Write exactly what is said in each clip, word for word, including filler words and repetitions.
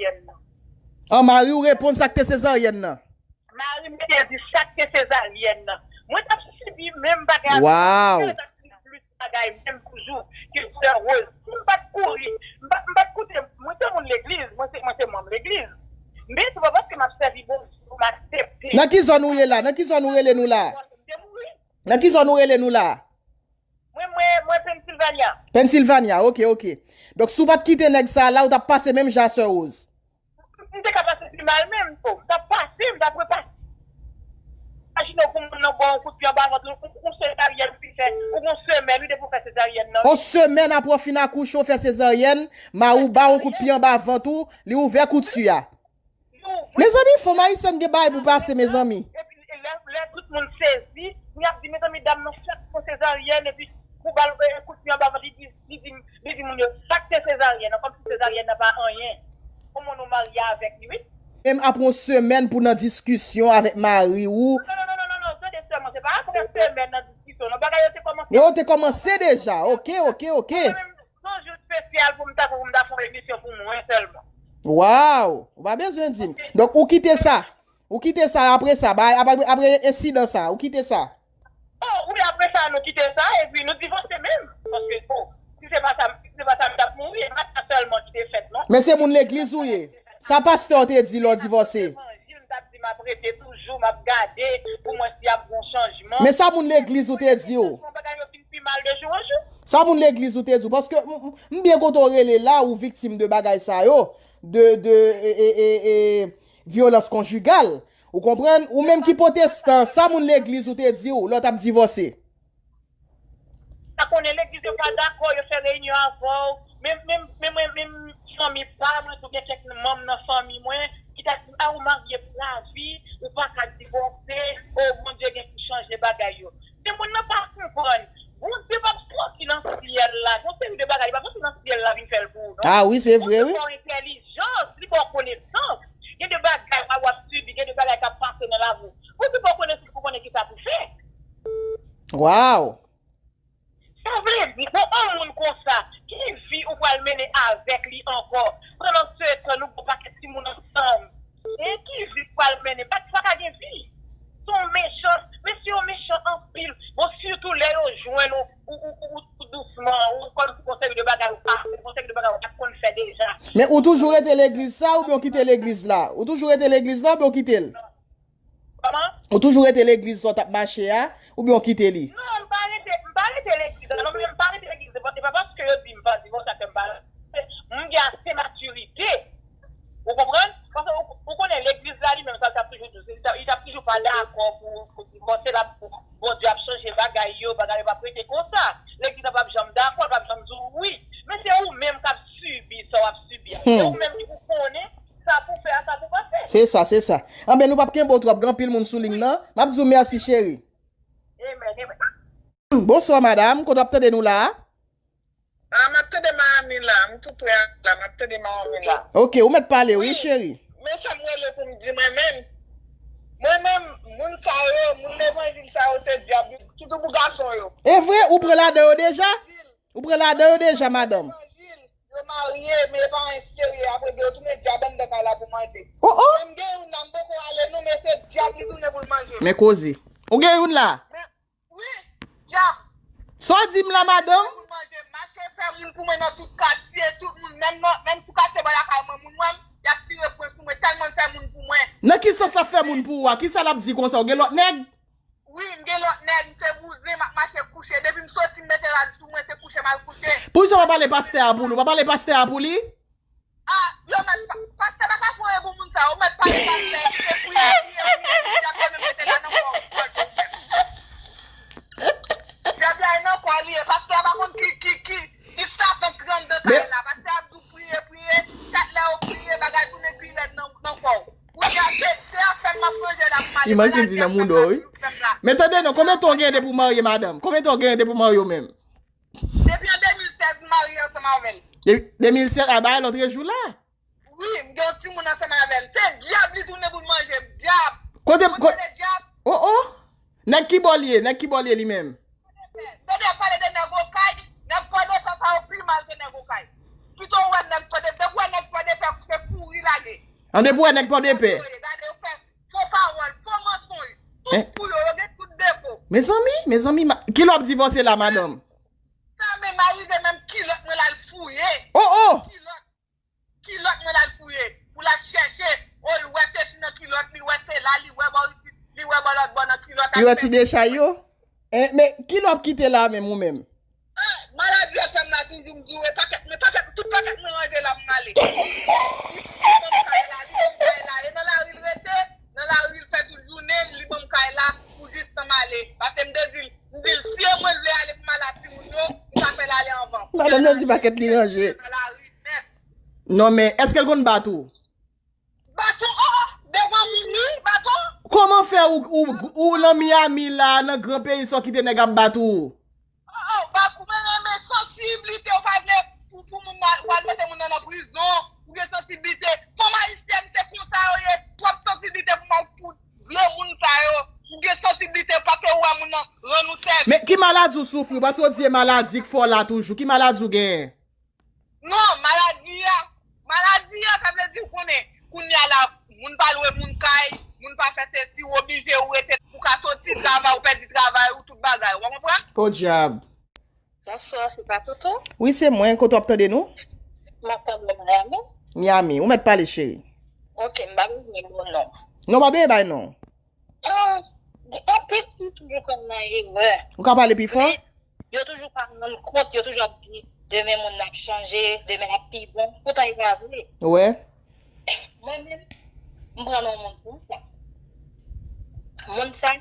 sezaryèn nan. An, mari w reponn sa k te sezaryèn nan. Mari m te di sa k te sezaryèn nan. Mwen t ap sibi menm bagay avè l. Waw. Mwen t ap sibi plis bagay menm toujou ke sè Rose. Si m pa t kouri, m pa, m pa t koute, mwen se moun legliz, mwen se, mwen se manm legliz. Men se pa paske m ap sèvi Bondye pou m aksepte. Nan ki zòn ou ye la? Nan ki zòn ou rele nou la? M te mouri. Nan ki zòn ou rele nou la? Mwen, mwen, mwen Pennsylvania. Pennsylvania, ok, ok. Donk, si w pa t kite nèg sa a la, ou t ap pase menm jan a sè Rose. M te ka pase pi mal menm, tou. M t ap pase, m t ap repase. Imajine w pou moun nan ba w yon kout pye anba vant ou, ou, ou sezaryèn, ou fin fè, ou gon semèn, wi, depi w fè sezaryèn nan, wi. On semèn apre w fin akouche, w fè sezaryèn, mari w ba w yon kout pye anba vant ou, li ouvè kouti a. Mezanmi, fanm ayisyèn gen bagay pou pase, mezanmi. Epi, lè, lè tout moun sezi, y ap di, mezanmi, dam nan fèk fè sezaryèn, epi pou ba l, eh, kout pye anba vant, li di, li di, li di moun yo, sa k te sezaryèn nan, kòmsi sezaryèn nan pa anyen. Kòman nou marye avèk li, wi. Menm apre yon semèn pou nan diskisyon avèk mari w. Non, non, non, non, non, non, tande sèlman, se pa apre semèn nan diskisyon, non, bagay yo te kòmanse. Yo te kòmanse deja, ok, ok, ok. Mwen menm, se yon jou espesyal pou m ta, pou m ta fè yon emisyon pou mwen sèlman. Waw, ou pa bezwen di m. Donk, ou kite sa. Ou kite sa apre sa, ba, apre, apre ensidan sa, ou kite sa. Oh, wi, apre sa, nou kite sa, epi nou divòse menm. Paske, oh, si se pa sa, si se pa sa, m t ap mouri, e pa sa sèlman ki te fèt, non. Men se moun legliz ou ye. Sa pastè w te di lè w divòse? Levanjil, m t ap di, m ap rete toujou, m ap gade, pou mwen si y ap gon chanjman. Men sa moun legliz ou te di w? Chanjman, bagay yo vin pi mal de jou an jou. Sa moun legliz ou te di w? Paske m, m, m byen kontan w rele la, ou viktim de bagay sa yo, de, de, e, e, e, e, vyolans konjigal. Ou konprann? Ou menm ki pwotestan, sa moun legliz ou te di w lè w t ap divòse? Sa konnen legliz yo pa dakò, yo fè reyinyon avè w. Menm, menm, menm, menm, menm fanmi pa mwen, oubyen kèk manm nan fanmi mwen, ki ta di, a, ou marye pou lavi, ou pa ka divòse, o, Bondye gen pou chanje bagay yo. Men moun nan pa konprann. Bondye p ap sòti nan syèl la. Gon seri de bagay, li p ap sòti nan syèl la vin fè l pou ou, non. Ah wi, se vre, wi. Bondye ba w entèlijans, li ba w konesans. Gen de bagay w ap sibi, gen de bagay k ap pase nan lavi w. Bondye ba w konesans pou konnen kisa pou fè. Waw! Sa vle di, pou yon moun konsa, ki vi ou pral mennen avèk li ankò? Pandansetan, nou gon pakèt timoun ansanm. E ki vi ou pral mennen? Pa, pa ka gen vi. Se yon mechan, mesye yo mechan anpil. Bon, sitou lè yo jwenn ou, ou, ou, ou, ou dousman, ou kòmsi gon seri de bagay ou pa, gon seri de bagay ou pa t konn fè deja. Men ou toujou rete legliz sa, oubyen ou kite legliz la? Ou toujou rete legliz la, oubyen ou kite l? Kòman? Ou toujou rete legliz sa w t ap mache a, oubyen ou kite li? Non, m pa rete, m pa rete legliz la. Non, men m pa rete legliz la. E pa paske yo di m pa divòse ke m pa rete. M gen ase matirite. Ou konprann? Paske ou, ou konnen legliz la li menm sa, li t ap toujou di, li t ap, li t ap toujou pa dakò pou, pou divòse la, pou Bondye ap chanje bagay yo, bagay yo p ap rete konsa. Legliz la p ap janm dakò, l p ap janm di w wi. Men se ou menm k ap sibi sa w ap sibi a. Se ou menm ki pou konnen sa pou fè a, sa pou pa fè. Se sa, se sa. Anben, nou p ap kenbe w twòp, gen anpil moun sou liy nan. M ap di w mèsi, cheri. Amen, amen. Bonswa, madam. Kote w ap tande nou la a? Ah, m ap tande Miami la. M tou pre a la. M ap tande Miami la. Ok, ou mèt pale, wi, cheri. Men sa m rele pou m di mwen menm. Mwen menm, moun sa yo, moun levanjil sa yo, se dyab, sitou pou gason yo. E vre, ou pran ladan yo deja? Ou pran ladan yo deja, madanm? Levanjil, yo marye, men e pa anyen serye. Apre, yo tounen dyab anndan kay la pou manje. Oh, oh! Men m gen youn la, m poko ale non, men se dyab li tounen pou l manje. Men koze. Ou gen youn la? Men, wi, dyab. Sa w di m la, madanm? Pou l manje, mache fè moun pou mwen nan tout katye, tout moun, menm nan, menm sou katye bò lakay mwen, moun wè m, y ap tire pwen sou mwen, tèlman l fè moun pou mwen. Nan ki sans l ap fè moun pou ou a? Kisa l ap di konsa? Ou gen lòt nèg? Wi, m gen lòt nèg, m se bouzen, m ap mache kouche. Depi m soti, m mete rad sou mwen, se kouche m al kouche. Poukisa w pa pale pastè a pou li? W pa pale pastè a pou li? Ah, yo mèt pa, pastè pa ka fè anyen pou moun sa, yo mèt pale pastè, se priye, priye, priye, epi dyab la menm rete la nan kò w, kò w menm. Dyab la nan kò li ye, pastè a pa konn ki, ki, ki, ki satan k anndan kay la, pastè ap di w priye, priye, kat lè yo priye, bagay tounen pi rèd nan, nan kò w. Kounye a, se, se afè m ap manje la pou m ale. Li manke di nan mouda w, wi. Men tande non, konbyen tan w gen depi w marye, madanm? Konbyen tan w gen depi w marye w menm? Depi an de mil sèz, m marye ansanm avè l. De, de mil sèz, a bay lòt jou la. Wi, m gen yon timoun ansanm avè l. Se dyab li tounen pou l manje m, dyab. Kote, kote dyab? Oh, oh. Nèg ki bò l ye? Nèg ki bò l ye li menm? Tande, pale de nèg Okay, nèg Pòdepè sa yo pi mal ke nèg Okay. Pito w wè nèg Pòdepè, depi w wè nèg Pòdepè, se kouri. lage. An depi w wè nèg Pòdepè. Gade, yo fè fo pawòl, fo mansonj. Tout pou yo, yo gen tout defo. Mezanmi, mezanmi, kilè w ap divòse la, madanm? Sa menm, arive menm kilòt mwen l al fouye. Oh, oh! Kilòt, kilòt mwen l al fouye. Pou l al chèche. Oh, li wè sesi nan kilòt, li wè se la, li wè bò isit, li wè bò lòt bò nan kilòt. Li wè ti dechay yo? Eh, men kilè w ap kite la menm ou menm? Ah, maladi a fè m la toujou, m di w, e pakèt, men pakèt, tout pakèt mwen ranje la, m ale. Li ban m kay la, li ban m kay la. E nan lari l rete, nan lari l fè tout jounen, li ban m kay la pou jis tan m ale. Paske m te di l, m di l, si e mwen l vle ale pou m al ak timoun yo, m ka fè l ale anvan. Madanm nan di pakèt li ranje. Nan lari nèt. Non, men èske l konn bat ou? Baton, oh, oh, devan moun, wi, baton. Kòman fè ou, ou, ou nan Miami la, nan gran peyi sa w kite nèg ap bat ou? Oh, oh, bakou, mwen renmen sansiblite, ou pa vle pou, pou moun nan, ou al mete moun nan nan prizon, ou gen sansiblite. Fanm ayisyèn se konsa yo ye, twòp sansiblite pou mal pou vle moun sa yo. Ou gen sansiblite, pa ke ou wè moun nan rann ou sèvis. Men ki maladi ou soufri? Paske w di e maladi k fè w la toujou. Ki maladi w genyen? Non, maladi a, maladi a, sa vle di w konnen, kounye a la, moun pa lwe moun kay, moun pa fè sesi, ou oblije ou rete, ou ka soti travay, ou pèdi travay ou, tout bagay, ou konprann? Podyab. Bonswa, se pa Toto? Wi, se mwen, kote w ap tande nou? M ap tande w Miami. Miami, ou mèt pale, cheri. Ok, m pa bezwen bon non. Non, pa bezwen bay non. Ah, gen anpil moun toujou konn nan erè. Ou ka pale pi fò? Men, yo toujou pa rann kont, yo toujou ap di, demen moun nan ap chanje, demen l ap pi bon. Poutan, e pa vre. Ou wè? Mwen menm, m pran nan moun konsa. Moun sa,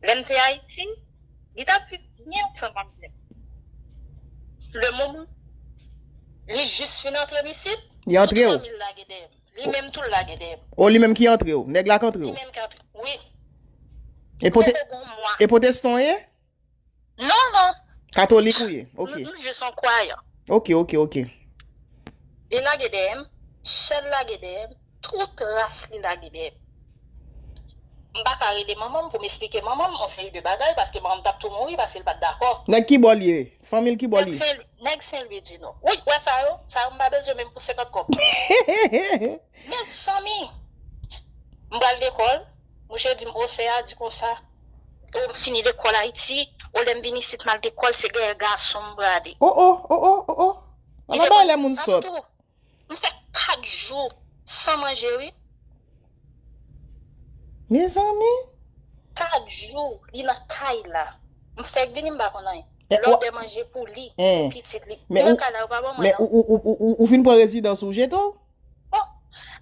lè m te Ayiti, li t ap viv byen ansanm avè m. Le moman, li jis fin antre m isit, li antre tout fanmi l lage dèyè m. Li menm tou l lage dèyè m. O, li menm ki antre w. Nèg la k antre w. Li menm ki antre. Wi. E pote-, e pwotestan w ye? Non, non. Katolik ou ye? Ok. M, m jis yon kwayan. Ok, ok, ok. Li lage dèyè m, sè l lage dèyè m, tout ras li lage dèyè m. M pa ka rele manman m pou m esplike manman m yon seri de bagay, paske manman m t ap tou mouri, paske l pa t dakò. Nèg ki bò l ye? Fanmi l ki bò l ye? Nèg Sen, nèg Sen Lwi di non. Wi, wè sa yo? Sa yo m pa bezwen menm pou senkant kòb. Mezanmi! M pral lekòl, mouche di m, o, sè a di konsa, o, m fini lekòl Ayiti, o, lè m vin isit m al lekòl, se dèyè gason m prale. O, o, o, o, o, o. Ann bay lè moun sòt. M fè kat jou san manje, wi. Mezanmi! Kat jou, li nan kay la. M fèk vini, m pa konn anyen. Lòdè manje pou li, pou pitit li. Li nan kay la, yo pa ban mwen non. Men ou, ou, ou, ou, ou fin pran rezidans ou jete w? Bon,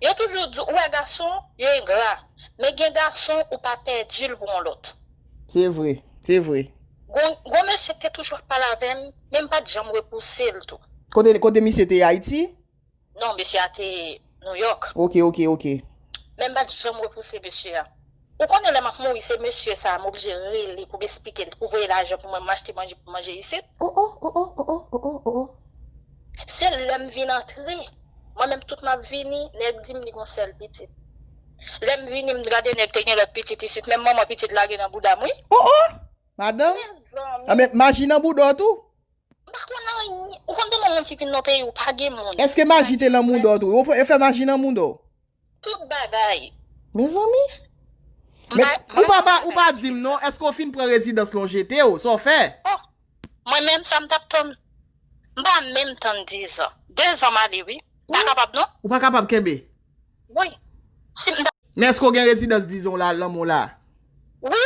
yo toujou di, ou wè gason, yo engra. Men gen gason, ou pa pèdi l pou yon lòt. Se vre, se vre. Gon, gon mesye ki te toujou ap pale avè m, men m pa t janm repouse l tou. Kote, kote misye te ye, Ayiti? Non, mesye a te Nouyòk. Ok, ok, ok. Men m pa t janm repouse mesye a. Ou konnen lè m ap mouri, se mesye sa a m oblije rele pou m esplike l, pou voye lajan pou mwen, m achte manje pou m manje isit. Oh, oh, oh, oh, oh, oh, oh, oh, oh. Se lè m vin antre, mwen menm tout m ap vini, nèg di m li gon sèl pitit. Lè m vini, m gade nèg te gen lòt pitit isit, menm manman pitit la gen nan bouda m, wi. Oh, oh! Madanm? Mezanmi. A, men maji nan bouda w tou? M pa konn anyen. Ou konn tèlman moun ki vin nan peyi ou pa gen moun. Èske maji te nan mouda w tou? Yo fè, yo fè maji nan mouda w? Tout bagay. Mezanmi. Men ou pa, pa, ou pa di m non, èske w fin pran rezidans lan, yo jete w? Sa w fè? Oh, mwen menm sa m t ap tann. M pa menm tann dizan. Dezan m ale, wi. M pa kapab non. Ou pa kapab kenbe? Wi. Si m ta Men èske w gen rezidans dizon la, lanmò la? Wi.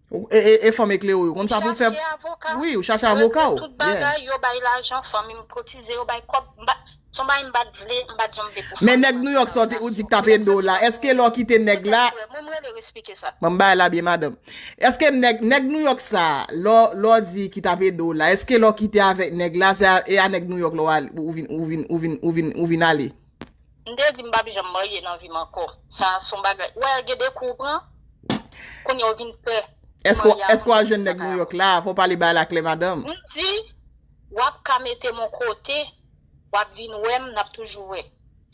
Ou, e, e, e fanm eklere w, ou konn sa pou w fè? Chache avoka. Wi, ou chache avoka w. Regle tout bagay, yo bay lajan, fanmi m kotize, yo bay kòb, m pa, se yon bagay m pa t vle, m pa t janm vle pou fanmi m. Men nèg Nouyòk sa w te, ou di k t ap ede w la, èske lè w kite nèg la? Mwen, m rele w esplike sa. Ban m bay la byen, madanm. Èske nèg, nèg Nouyòk sa, lè w, lè w di ki t ap ede w la, èske lè w kite avèk nèg la, se a, e a nèg Nouyòk la w al, ou vin, ou vin, ou vin, ou vin, ou vin ale? M te di m p ap janm marye nan vi m ankò. Sa se yon bagay. Ou wè, gen de kou w pran, kounye a w vin pè. Èske w, èske w al jwenn nèg Nouyòk la? Fò w pale bagay la klè, madanm. M di, w ap ka mete m yon kote, w ap vin wè m, n ap toujou wè.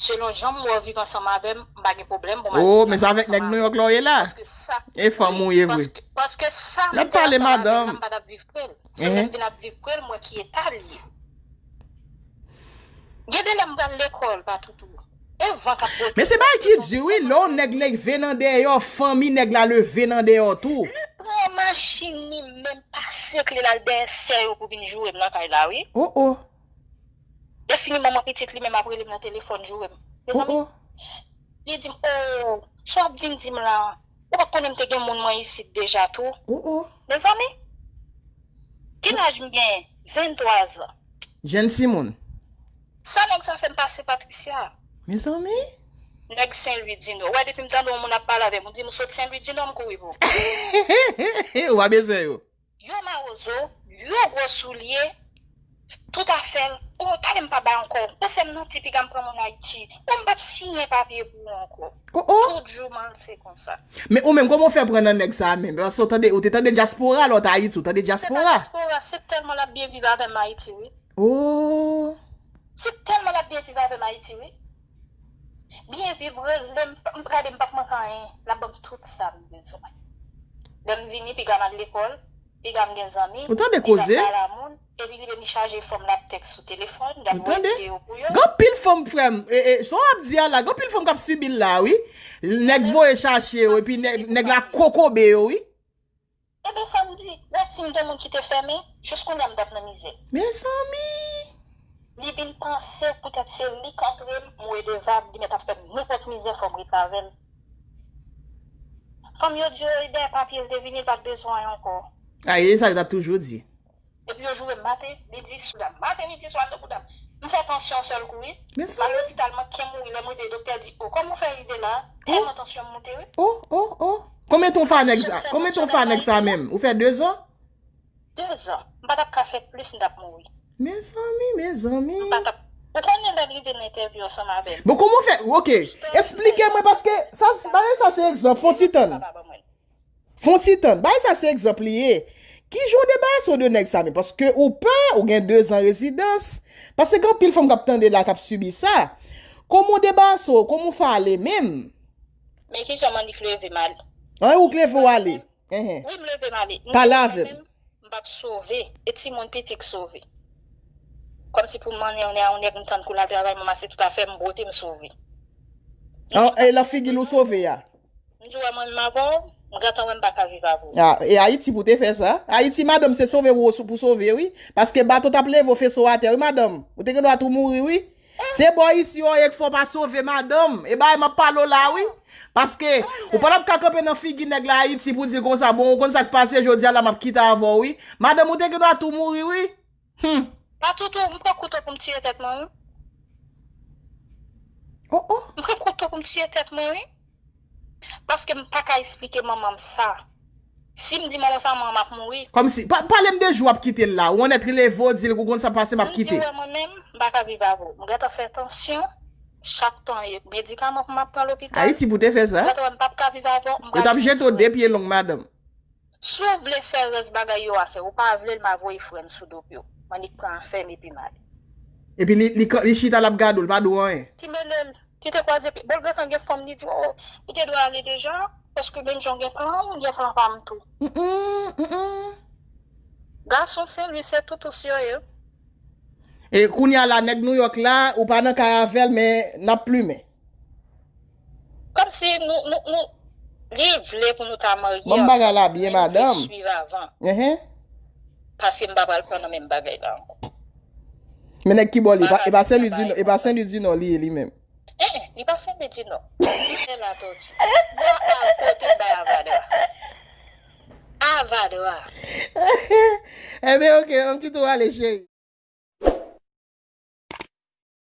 Selon jan m wè w viv ansanm avè m, m pa gen pwoblèm pou m al viv ansanm avè w. Oh, men se avèk nèg Nouyòk la w ye la? Paske sa, e fanm ou ye vre. Paske, paske sa, m te ansanm avè l la, m pa t ap viv pre l. Se lè m vin ap viv pre l, m wè ki eta l ye. Gen de lè m pral lekòl, pa toutou. E van k ap bote. Men se bagay ki di wi, lè yon nèg leve nan dèyè, fanmi nèg la leve nan dèyè tou. Li pran machin li menm, pase kle l al dèyè sè yo pou vin joure m nan kay la wi. Oh oh. Lè fini manman pitit li menm ap rele m nan telefòn joure m. Mezanmi, li di m, oh, sa w ap vin di m la, ou pa t konnen m te gen moun mwen isit deja tou. Oh oh. Mezanmi, ki laj m genyen? Venntwa zan. Jenn timoun. Sa nèg sa fè m pase Patricia. Mezanmi. Nèg Sen Lwi Dinò. Ou wè depi m tande yon moun ap pale avè m, ou di m sot Sen Lwi Dinò, m kouri pou ou. Ou pa bezwen yo. Yo mawozo, yo gwo soulye, tout afè l. Oh, talè m pa bay ankò. Ou sè m nan ti piga m pran moun Ayiti. Ou m p ap siyen papye pou ou ankò. Oh oh. Tout jou m al se konsa. Men ou menm, kòman w fè pran nan nèg sa a menm? Paske w tande, ou te tande dyaspora lè w t Ayiti, ou tande dyaspora. Se pa dyaspora, se tèlman l ap byen viv avè m Ayiti, wi. Oh. Se tèlman l ap byen viv avè m Ayiti, wi. Byen viv, rele m, m gade m p ap manke anyen. L ap ban m tout sa m bezwen. Lè m vini, piga m al lekòl, piga m gen zanmi, piga m pale a moun, epi li vini chaje fanm l ap tèks sou telefòn, l ap voye videyo pou yo. Gen anpil fanm, frè m, e, e, sa w ap di a la, gen anpil fanm k ap sibi l la, wi. Nèg voye chache yo, epi nèg, nèg la kokobe yo, wi. Ebyen, sa m di, wè, si m te moun ki te fèmen, jis kounye a m t ap nan mizè. Mezanmi! Li vin panse poutèt se li k antre m, m redevab, li mèt ap fè m nenpòt mizè, fò m ret avè l. Fanm yo di yo, e dèyè papye l te vini, l pa t bezwen anyen ankò. A, e sa yo t ap toujou di. Epi yo joure m maten, midi, swa, maten, midi, swa, nan bouda m. M fè tansyon sèl kou, wi. M al lopital, manke mouri, lè m rive, doktè di, o, kòman w fè rive la? Tèlman tansyon m moute, wi. Oh, oh, oh. Konbyen tan w fè a nèg sa? Konbyen tan w fè a nèg sa menm? Ou fè dezan? Dezan. M pa t ap ka fè plis, m t ap mouri. Mezanmi, mezanmi. M pa t ap. Ou konnen lè m rive nan entèvyou ansanm avè l. Bon, kòman w fè? Oke. Esplike mwen, paske sa, bagay sa se egzanp, fè yon ti tann. Fè yon ti tann. Bagay sa se egzanp li ye. Kijan w debarase w de nèg sa menm? Paske ou pè, ou gen dezan rezidans. Paske gen anpil fanm k ap tande la k ap sibi sa. Kòman w debarase w? Kòman w fè ale menm? Men kijan Mannik leve m ale? An, ou k leve w ale? Enhen. Wi, m leve m ale. Pale avè m. M p ap sove. E timoun piti k sove. Kòmsi pou m manyen yon nèg, m tann kou l al travay, m ranmase tout afè m, bwote m sove. An, e lan figi l ou sove a? M di w wè mwen menm avè w, m gentan wè m pa ka viv avè w. A, e Ayiti pou te fè sa. Ayiti, madanm, se sove pou, pou sove, wi. Paske bato t ap leve w feso atè, wi, madanm. Ou te gen dwa tou mouri, wi. Se bò isi w ye k fè w pa sove, madanm. E bagay m ap pale w la, wi. Paske ou pa t ap ka kanpe nan figi nèg la Ayiti pou di l konsa, bon, ou konn sa k pase, jodi a la m ap kite avè w, wi. Madanm, ou te gen dwa tou mouri, wi. Hmm. Pa toutou, m pran kouto pou m tiye tèt mwen, wi. Oh, oh. M pran kouto pou m tiye tèt mwen, wi. Paske m pa ka esplike manman m sa. Si m di manman sa, manman m ap mouri. Kòmsi, pa, pale m de jou w ap kite l la. Ou annèt leve w di l, ou konn sa pase, m ap kite. M di, wè, mwen menm, m pa ka viv avè w. M gentan fè tansyon, chak tan e medikaman pou m ap pran lopital. Ayiti pou te fè sa. M gentan wè m p ap ka viv avè w, m pral jwenn swen. Yo t ap jete w de pye long, madanm. Si w vle fè rès bagay yo a fè, ou pa vle l, m a voye frè m sou do pye w. Mannik pran afè m epi m ale. Epi li, li, li chita l ap gade w, l pa di w anyen. Ki mele l, ki te kwaze pye. Bon, l gentan gen fanm, li di, o, li te dwe ale deja, paske menm jan w gen plan, m gen plan pa m tou. Mm, mm, mm, mm. Gason Sen Lwi, se toutous yo ye. E kounye a la, nèg Nouyòk la, ou pa nan kay avè l, men n ap plimen. Kòmsi nou, nou, nou, li vle pou nou ta marye ansanm, men m te swiv avan. Enhen. Paske m pa pral pran nan menm bagay la ankò. Men nèg ki bò li, e pa, e pa Sen Lwi di Nò, e pa Sen Lwi di Nò li ye li menm. Enhen, li pa Sen Lwi di Nò. Li la tòti. Bò a kote bay Avadra. Avadra. Enben, oke, ann kite w ale, cheri.